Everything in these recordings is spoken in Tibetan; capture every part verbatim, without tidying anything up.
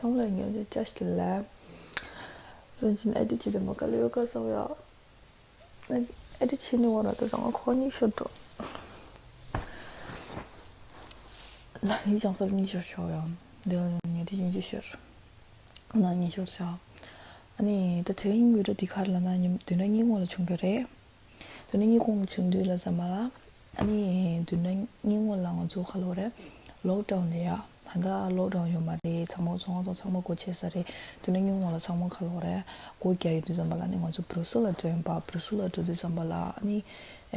ཚང་མ་ལ་ཉོན་ཅིག་བཀྲ་ཤིས་བདེ་ལེགས། རང་བཞིན་ཨེ་ཌི་བྱེད་དེ་མ་དཀའ་ལས་ཡོད་ག་བསམ་ཡ། ཨེ་ཌི་བྱེད་ནི་བ་ར་ད་རང་ཁོ་གཉིས་ཤོར་འགྲོ། ན་ཡི་ཅང་སར་གཉིས་ཤོར་ཤོག་ཡ། འདི་ལ་ཉོན་དེ་ཡོན་ཅིག་ཤོར། ན་གཉིས་ཤོར་ཤག་ཨ་ནི་ད་དེ་རིང་བི་ཌི་ཡོ་འདི་ག་རེ་ལབ་ན་ཉིན་བདུན་ཕྲག་གཉིས་སྔོན་ལ་བྱུང་གི་རེད། དེ་ནས་སྙིང་ཁོང་བྱུང་དུས་ལ་ཟ་མ་ལ། ཨ་ནི་དུས་ན་སྙིང་ངོ་ལ་ང་ཚོ་ཁ་ལོ་རེད། ལོག་ཌའུན་རེད་ཡ། ད་ལྟ་ལོག་ཌའུན་ཡོད་མ་རེད། ཚང་མ་ཚོང་ཁང་ཚང་མ་སྒོ་ཕྱེ་ས་རེད། དུས་ན་སྙིང་ངོ་ལ་ཚང་མ་ཁ་ལོ་རེད། སྒོ་རྒྱག་ཡོད་དུས་ཙམ་པ་ལ་ནི་ང་ཚོ་བྷྲུ་སེལ་ལ་འགྲོ་ཡིན་པ། བྷྲུ་སེལ་ལ་འགྲོ་དུས་ཙམ་པ་ལ་ཨ་ནི།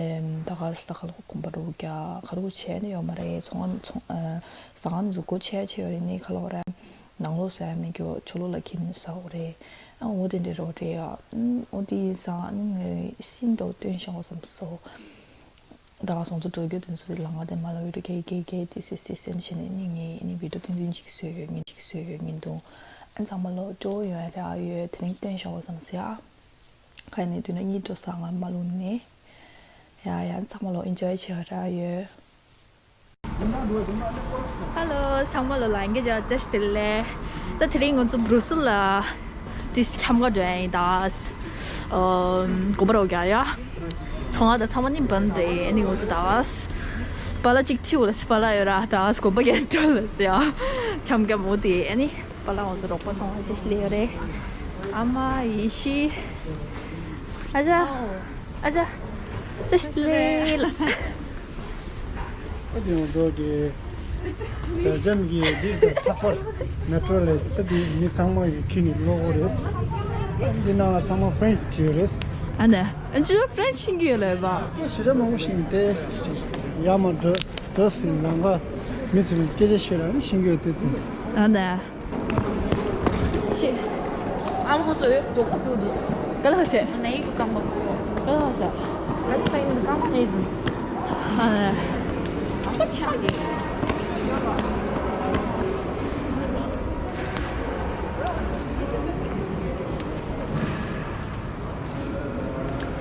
ཨེམ། ད་ག་ས་ད་ཁ་ལོ་གོམ་པ་རུ་རྒྱག་ག་རུ་བྱས་ནི་ཡོད་མ་རེད། ཚོང་ཁང་ཚོང་ཨ། ཟ་ཁང་ནི་ཚོ་སྒོ་ཕྱེ་ཕྱེ་ཡོད་རེད། ནི་ཁ་ལོ་རེད། ནང་ལོགས་ཟ་ཡ་མེད་རྒྱུ་ཕྱི་ལོགས་ལ་ཁྱེར་ནས་ཟ་འོ་རེད། ཨ་འོ་དེ་འདྲ་རོ་རེད་ཡ། ཨུམ། འོ་དེ་ཡིན་ཙང་ཨ་ནི་ངའི་སེམས་འདྲ་བོ་བཏོན་བཞག་འོ་བསམ་སོ། ད་ག་སོང་ཚོ་འགྲོ་རྒྱུ་དེ་ཚོ་དེ་ལ་ང་དེ་མ་ལ་བི་ཌི་ཡོ་གེ་གེ་གེ་དེ་སེ་སེ་སེན་བྱས་ནས་ནི་ངས་ཨ་ནི་བི་ཌི་ཡོ་ཐུང་ཐུང་ཅིག་བཟོས་ཡོད། ངས་ཅིག་བཟོས་ཡོད་ཉིན་དུ། ཨ་ཚང་མ་ལོ་སྤྲོ་བོ་ཡོད་ར་ཡོད། དེ་རིང་བཏོན་བཞག་འོ་བསམ་སོ་ཡ། ཁ་ནས་དུས་ན་གཉིད་འགྲོ་ས་ང་མ་ལུང་ནས། ཡ་ཡ་ཚང་མ་ལོ་ཨིན་ཇོའི་བྱེད་ར་ཡོད། ཧ་ལོ། ཚང་མ་ལོ་ལ་ཨིན་ཇོའི་བྱེད་བདེ་ལེགས། ད་དེ་རིང་ང་ཚོ་བྷྲུ་སེལ་ལ་དེ་འཁྱམ་ག་འགྲོ་ཡ་ཡིན་ད། ཨོ། གོམ་པ་རོག་རྒྱག་ཡ། ཚོང་ཁང་ད་ཚང་མ་ནི་བན་རེད། ཨ་ནི་ང་ཚོ་ད་བ་སི་པ་ལ་གཅིག་ཐིའུ་ལ་སི་པ་ལ་ཡོད་ར་ད་བ་སི་གོམ་པ་རྒྱག་འགྲོ་ལ་སི་ཡ། འཁྱམ་ག་མོ་དེ་ཨ་ནི། པ་ལགས་ང་ཚོ་རོགས་པ་གཏོང་བ་ཞིག་སླེབས་ཡོད་རེད། ཨ་མ་ཡེ་ཤེས། ཨ་ཅག་ཨ་ཅག་ཨ་ཤི་ལེ་ལ། ཨ་དེ་ཡང་འགྲོ་གི། ད་ལྕམ་གྱི་འདི་ཚོ་ཚགས་པར་མེ་ཊྲོ་ལས་ད་དེ་མི་ཚང་མ་ཡི་ཁྱི་ནི་ཀློག་གོ་རེད། འདི་ནང་ལ་ཚང་མ་ཧྥ་རན་ཆི་བྲིས་རེད། ཨ་ནི་ཨ་ཅི་ཧྥ་རན་ཆི་ཤེས་ཀྱི་ཡོད་ལ་ཡོད་པ། ཞེ་དྲག་མང་པོ་ཤེས་ཀྱི་དེ་ཡར་མར་འགྲོ་འགྲོ་སྲིད་ལམ་ཁ་མི་ཚོས་སྐད་ཆ་བཤད་ར་ནི་ཤེས་ཀྱི་ཡོད་དེ་དེ། ཨ་ནི། ཤེས། ཨ་ལོ་སོ་ཡོད་དོ་དོ་དོ། ག་ལ་ཆེ། ནའི་དུ་ཀང་མ། ག་ལ་ཆེ། ག་ལ་ཆེ་ཀང་མ་ནའི་དུ། ཨ། ཨ་ཁ་ཆག་གི།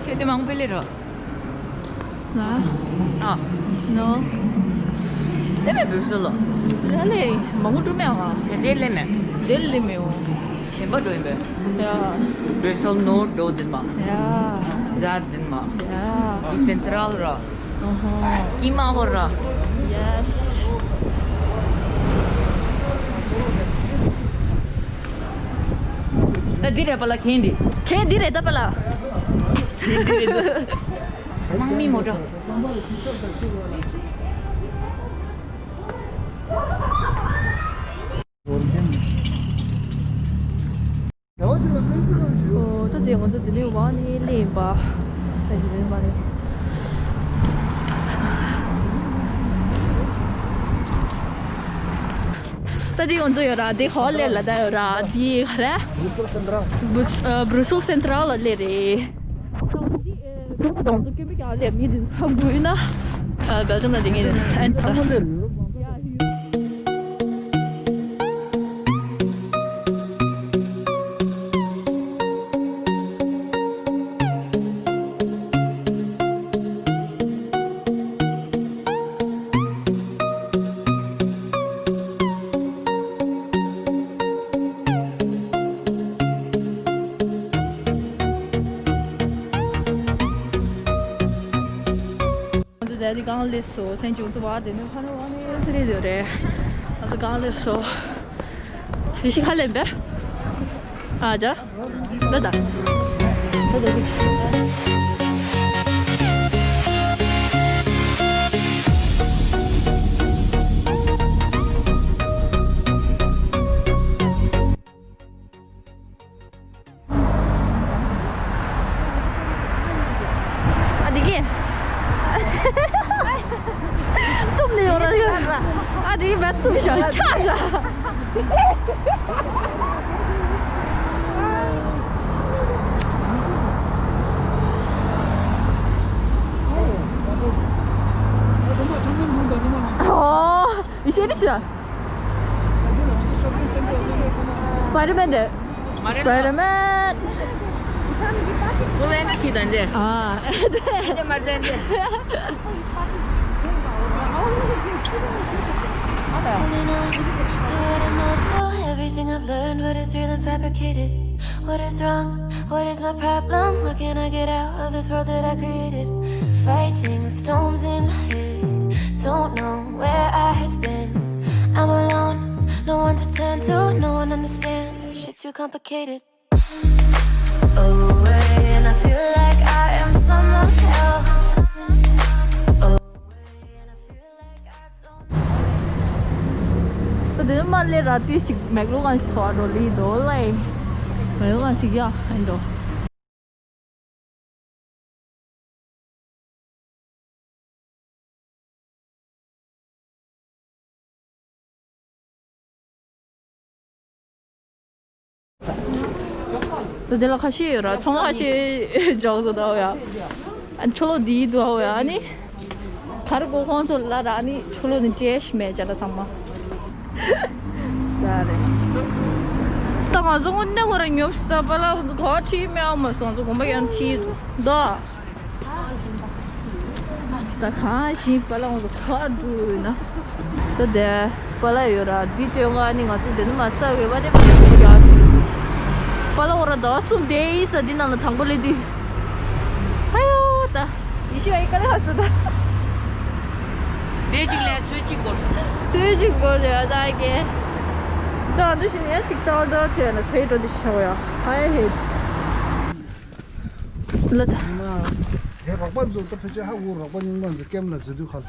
ཁྱོད་དེ་མང་པོ་ལས་རོ། ང་། ཨ། ནོ། ལས་མེད་བོད་སོལ་ལོ། ལས་ལས་མང་པོ་འགྲོ་མེད་ཨ། ཡ་དེ་ལས་མེད། དེ་ལས་མེད་འོ། གཞན་པ་འགྲོ་ཡིན་པས། ཡ། བོད་སོལ་ནོར་འགྲོ་འདིན་མ། ཡ། ཟ་འདིན་མ། ཡ། དེ་སེན་ཏྲལ་ར། ཨོ་ཧོ། ཀི་མ་ཧོ་ར། ཡེ་སི། ད་འདི་རེད་པ་ལ་གན་འདི། གན་འདི་རེད་ད་པ་ལ། དམག་མི་མོ་ཊ། ཨོ་ད་དེ་ང་ཚོ་དེ་ནས་བ་ནི་ལེན་པ། ད་དེ་ནས་བ་ནི། ད་དེ་ང་ཚོ་ཡོད་ར་དེ་ཧོ་ལེ་ལ་ད་ཡོད་ར་དེ་ག་རེ། བྷྲུ་སེལ་སེན་ཏྲལ། བྷྲུ་ཨ་བྷྲུ་སེལ་སེན་ཏྲལ་ལ་སླེབས་རེད། ད་འདི་ཨེ་ཁོ་ཚོ་ང་ཚོ་སྐྱོན་པའི་ག་སླེབས་མི་འདི་ཚོ་ཧ་གོ་ཡིན་ན། ཨ་བེལ་ཇམ་ལ་དེ་ངེས་རེད་ཨན་ཚང་མ་སླེབས་ཡོད། ང་ཚོ་ད་ལྟ་གང་སླེབས་སོང་། སེམས་ཅུང་ཙམ་བར་དེ་ནས་ཁ་ནས་བ་ནས་དེ་རེད་ཡོད་རེད། ང་ཚོ་གང་སླེབས་སོང་། ཡེ་ཤེས་ཁ་ལེན་པས། ཨ་ཅག་ལ་ད། ལ་ད་གི་ཆི། ཨ་དེ་གི། གཏུབ་ནས་ཡོང་ར་ཡོད། ཨ་དེ་གི་བས་གཏུབ་བཞག་ཆག་བཞག་ཨོ། ཡེ་ཤེས་ནི་ཆི། སྤའི་ཌར་མེན་རེད། སྤའི་ཌར་མེན། ཁོ་ལ་ནི་ཤི་དང་འདྲ། ཨ། འདྲ་མ་འདྲ་འདྲ། Holding on to what I know, to everything I've learned, what is real and fabricated. What is wrong? What is my problem? What can I get out of this world that I created? Fighting the storms in my head, don't know where I have been. I'm alone, no one to turn to, no one understands. Shit's too complicated. Away and I feel like I am someone else. Away and I feel like I don't. ད་དེ་མ་ལས་ར་ཏི་ཞིག་མེག་ལོ་གང་ཞིག་ཐོག་འགྲོ་ལི་འདོ་ལེ། མེག་ལོ་གང་ཞིག་ཡ་ཨེ་འགྲོ། ད་དེ་ལ་ཁ་ཤས་ཡོད་ར་ཚོང་ཁ་ཤས་འཇོག་ཟེར་ད་ཡ། ཨ་ཆོ་ལོ་འདི་འདུག་ཡ་ཨ་ནི། གར་གོ་ཁོང་ཚོ་ལ་ར་ནི་ཆོ་ལོ་ནི་ཅེས་མེད་ཅ་ལ་ཚང་མ། ས་རེད། ད་ང་ཚོ་དངོས་གནས་ཁོ་ར་ཉོབ་ས་པ་ལ་ཁོ་ཁྲིད་མེད་ཨ་མ་སོང་ཚོ་གོམ་པ་ཡང་ཁྲིད་འདུག་དོ། ད་གང་ཞིག་པ་ལ་ང་ཚོ་ཁ་འགྲོ་ཡོད་ན། ད་དེ་པ་ལ་ཡོད་ར་འདི་སྟོན་ག་ནི་ང་ཚོ་དེ་ནི་མ་ས་བའི་བ་དེ་མ་ཡོད་ཡ་ཚིག་པ་ལ་འོ་ར་ཟླ་བ་གསུམ་དེ་ཡིན་ས་འདི་ནང་ལ་དང་པོ་སླེབས་དུས། ཨ་ཡོ་ད་ཡེ་ཤེས་ཨ་ཡི་ཀ་ལ་ཧ་སུ་ད། དེ་གཅིག་ལས་ཚོད་གཅིག་གོ། ཚོད་གཅིག་གོ་ལ་ཡ་ད་ཀེ། ད་འདི་བཞིན་ཡ་གཅིག་ཏག་ཏག་བྱས་ན་ཚེ་འགྲོ་འདི་ཤ་བ་ཡ་ཨ་ཡ་ཧེ། ལ་ད། ཉི་མ་དེ་རོགས་པ་ཚོ་ད་ཕལ་ཆེར་ཧ་གོ་རོགས་པ་རྙིང་པ་ཚོ་ཀེམ་ལ་འཛུལ་དུས་ཁ་ལ།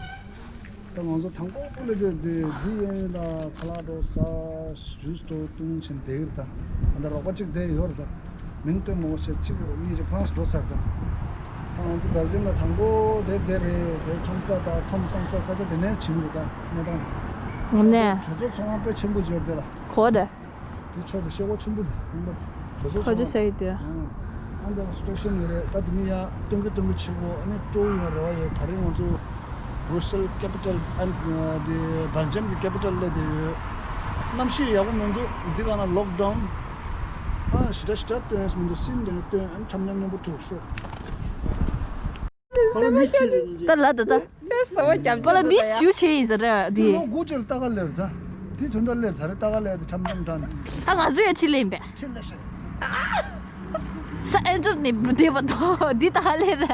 ད་ང་ཚོ་དང་པོ་ལས་དེ་དེ་འདི་ཡན་ལ་ཁ་ལག་འགྲོ་ས་ཇུས་འགྲོ་བཏུང་ཕྱིན་བསྡད་ཡོད་ད། ཨ་ད་རོགས་པ་གཅིག་བསྡད་ཡོད་རེད་ད། མིང་བཏོན་མ་དགོས་ཆེད་གཅིག་གཉིས་ཀྱི་ཕ་རན་སི་འགྲོ་ཚར་ད། ད་ང་ཚོ་སྦེལ་ཇམ་ལ་དང་པོ་དེ་དེ་རེད་དེ་ཁྲོམ་ས་དང་ཁྲོམ་སང་ས་ས་ཆ་དེ་ནས་བྱུང་རེད་ད་གནས་སྟངས་དེ། ངོ་ནས། གྲོས་ཚོགས་ཚོགས་ཁང་དཔེ་ཆེན་པོ་ཡོད་དེ་ལ། གོ་དེ། དེ་ཕྱོགས་དེ་ཤེལ་སྒོ་ཆེན་པོ་དེ་ཡིན་པ་དེ། གྲོས་ཚོགས་ཁོ་ཚོ་ཚོགས་ས་ཡི་དེ། ཨང་། ཨང་། ད་སི་ཊེ་ཤན་ཡོད་རེད་ད་དེ་མི་ཡ་སྟོན་གི་སྟོན་གི་ཆེ་བོ་ཨ་ནི་སྤྲོ་བོ་ཡོད་རེད་བ་ཡོད་ད་རིང་ང་ཚོ་བྷུ་རུ་སེལ་ཀེ་པི་ཊལ་ཨན་དེ་སྦེལ་ཇམ་གི་ཀེ་པི་ཊལ་སླེབས་བསྡད་ཡོད། གནམ་གཤིས་ཡག་པོ་མི་འདུག་འདི་ག་ན་ལོག་ཌའུན་ཨ་ཞེ་དྲག་ཞེ་དྲག་སྟོན་ཡས་མི་འདུག་སིམ་དེ་ནི་སྟོན་ཨ་ནི་འཁྱམ་འཁྱམ་མཉམ་པོ་ཐུག་ཤོག་ད་ལ་ད་ད། པ་ལ་མིས་ཡུ་ཆེ་ཡིན་ཟེར་ར་དེ། ལོ་དགུ་ཅིག་ལ་ལྟ་ག་ལེར་ད། དེ་དོན་དག་ལེར་ད་རེ་ལྟ་ག་ལེར་ད་འཁྱམ་འཁྱམ་འདྲ་ནས། ད་ང་ཚོ་ཡང་ཁྲིད་ལེན་པས། ཁྲིད་ལེ་ཤེ། ས་ཨེ་ཛོབ་ནས་བསྡད་པ་དོ་འདི་ལྟ་ག་ལེར།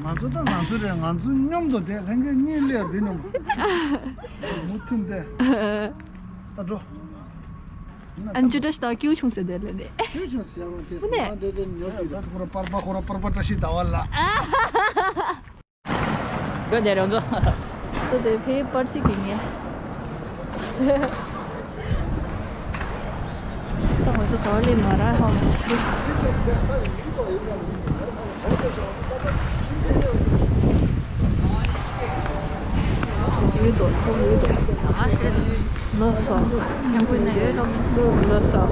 ང་ཚོ་ད་ང་ཚོ་རེད་ང་ཚོ་སྙོམ་དུ་བསྡད་ལྷན་རྒྱས་གཉིས་ལེར་བསྡད་སྙོམ། མུ་མཐུད་བསྡད། ད་འགྲོ། ཨན་ཇུ་ཏྲ་ཤི་ད་ཀིའུ་ཆུང་ཟེར་དེ་ལས་ནས། ཀིའུ་ཆུང་ཟེར་བ་དེ་ཨུ་ནས། ང་དེ་དེ་ཉོ་གི་ད་ཁོ་ར་པར་པ་ཁོ་ར་པར་པ་བཀྲ་ཤིས་ཟླ་བ་ལ། ཀ་དེ་རེད་འདུག་ད་དེ་ཕའི་པར་ཤི་གི་ངས། ད་ང་ཚོ་ག་ལེ་མ་ར་ཧ་མ་སི། ཡོད་དོ་ཡོད་དོ། ལོ་སོ། ལོ་སོ།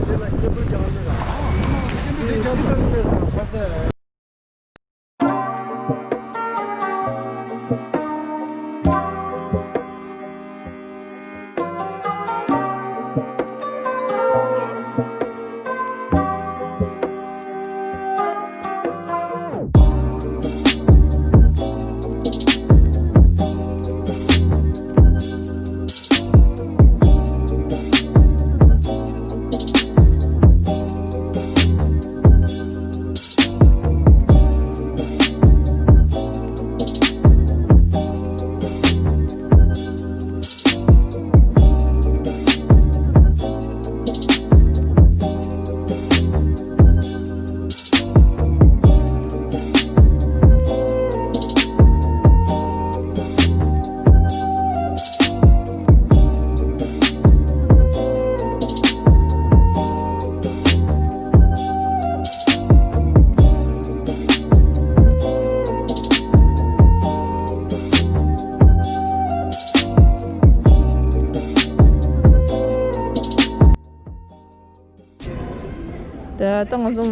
ད་ལྟ་ང་ཚོ་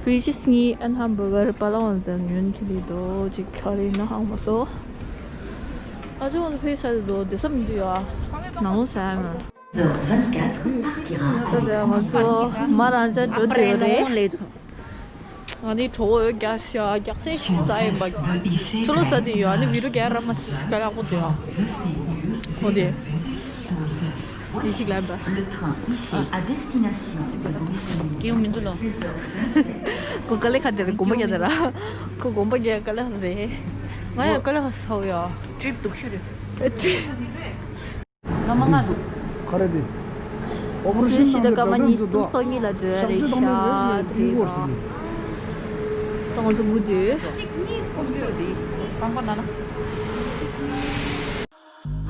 ཕི་ཤི་གཉིས་ཨན་ཧམ་བྷར་གར་པ་ལ་ཝང་དང་ཉོན་ཁི་ལི་དོ་ཅིག་ཁ་རི་ན་ཧང་མ་སོ། ཨ་ཅོ་ང་ཚོ་ཕི་ཤི་དོ་དེ་སམ་འདི་ཡ་ནང་ལོ་ས་ཡ་མ། Heures vingt-quatre partira ད་ལྟ་ང་ཚོ་མ་རང་ཅག་འགྲོ་དེ་རེད། ང་ནི་གྲོགས་པོ་རྒྱག་ཤ་རྒྱག་ཚད་ཞིག་ཟ་ཡིན་པ། ཚུ་ལོ་ཟ་དེ་ཡོད། ཨ་ནི་མི་རུ་རྒྱག་ར་མ་ཁ་ལག་པོ་དེ་ཡོད། ཁོ་དེ་ཡིན་ཞིག་ལབ་པ། Le train ici à destination de Bruxelles. སྐྱེའུ་མི་འདུག་ལོ། ཁོ་དཀའ་ལས་ཁག་དེ་རེད། དགོན་པ་རྒྱག་དེ་ར། ཁོ་དགོན་པ་རྒྱག་དཀའ་ལས་རེད། ང་ཡང་དཀའ་ལས་ཁག་ཟ་ཡོད། ཀྲིབ་སྡུག་ཤོས་རེད། ཨ་ཀྲིབ། སྐར་མ་ལྔ་འདུག་ག་རེ་དེ། ཨོ་པ་རེ་ཤན་ཞི་ལ་སྐར་མ་གནང་གི་ཉི་གསུམ་སོ་གཉིས་ལ་འགྲོ་ཡ་རེད་ཤག་དེ་རེད། ད་ང་ཚོ་སྒུག་དུས།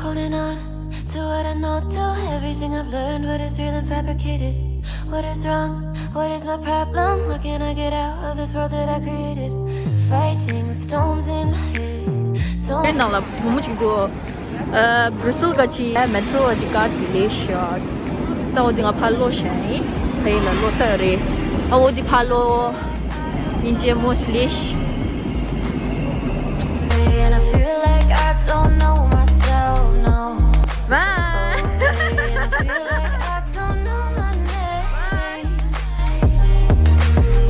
Holding on to what I know, to everything I've learned, what is real and fabricated, what is wrong, what is my problem, what can I get out of this world that I created, fighting the storms in my head, don't ནང་ལ་བུ་མོ་གཅིག་འདུག་ཨ། བྷྲུ་སེལ་ག་ཅི་མེ་ཊོ་ག་ཅི་ཀར་དེ་ལས་ཤག་ད་འོ་དེ་ང་ཕར་ལོག་བཞག་ཡིན། ཕ་ཡུལ་ལ་ལོག་ས་རེད། ཨ་འོ་དེ་ཕར་ལོག་ཡིན་ཅེ་མོ་ལས་ཤག And I feel like I don't know myself, no. Bye. And I feel like I don't know my name.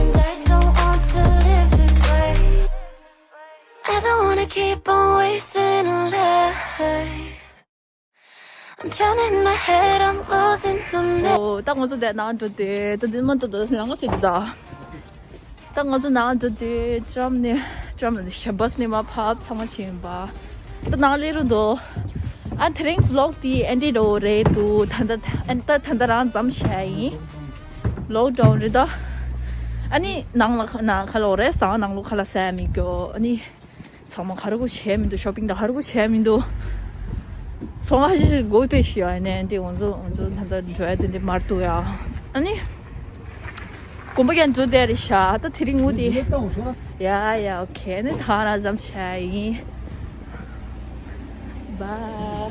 And I don't want to live this way. I don't wanna keep on wasting a life. I'm drowning in my head, I'm losing my mind. ཨོ། ད་ང་ཚོ་དེ་ནང་འགྲོ་དུས་ད་དེ་མ་ཏོ་ཏོ་ལང་ང་སི་དུ་ད། ད་ང་ཚོ་ནང་འགྲོ་དུས་ཊམ་ནས་ཊམ་ནས་ཤ་བྷས་ནས་མ་ཕབ་ཚང་མ་ཕྱིན་པ། ད་ནང་སླེབས་རུ་འདུག་ཨ་དེ་རིང་ཝི་ལོག་དེ་ཨེན་ཌི་འགྲོ་རེད་འདུག་ད་ད་ཨ་ད་ད་ད་རང་མཚམས་བཞག་ཡིན། ལོག་ཌའོན་རེད་ད། ཨ་ནི་ནང་ལ་ཁ་ནང་ཁ་ལོག་རེད། ཟ་ཁང་ནང་ལོགས་ཁ་ལག་ཟ་ཡ་མི་འགྱོ། ཨ་ནི། ཚང་མ་ག་རེ་གོ་བྱས་མི་འདུག་ཤོ་པིང་དང་ག་རེ་གོ་བྱས་མི་འདུག་ཚོང་ཁང་ཞིག་སྒོ་ཕྱེ་ཞིག་ཡོད་ནས་འདི་ང་ཚོ་ང་ཚོ་ད་ལྟ་འགྲོ་ཡ་དེ་འདྲ་མར་འདུག་ཡ། ཨ་ནི། དགོན་པ་རྒྱག་འགྲོ་བསྡད་རེད་ཤག་ད་དེ་རིང་ངུ་དེ། ཡ་ཡ་ཨོ་ཁེ། ཨ་ནི་ད་རང་མཚམས་བཞག་ཡིན། Bye.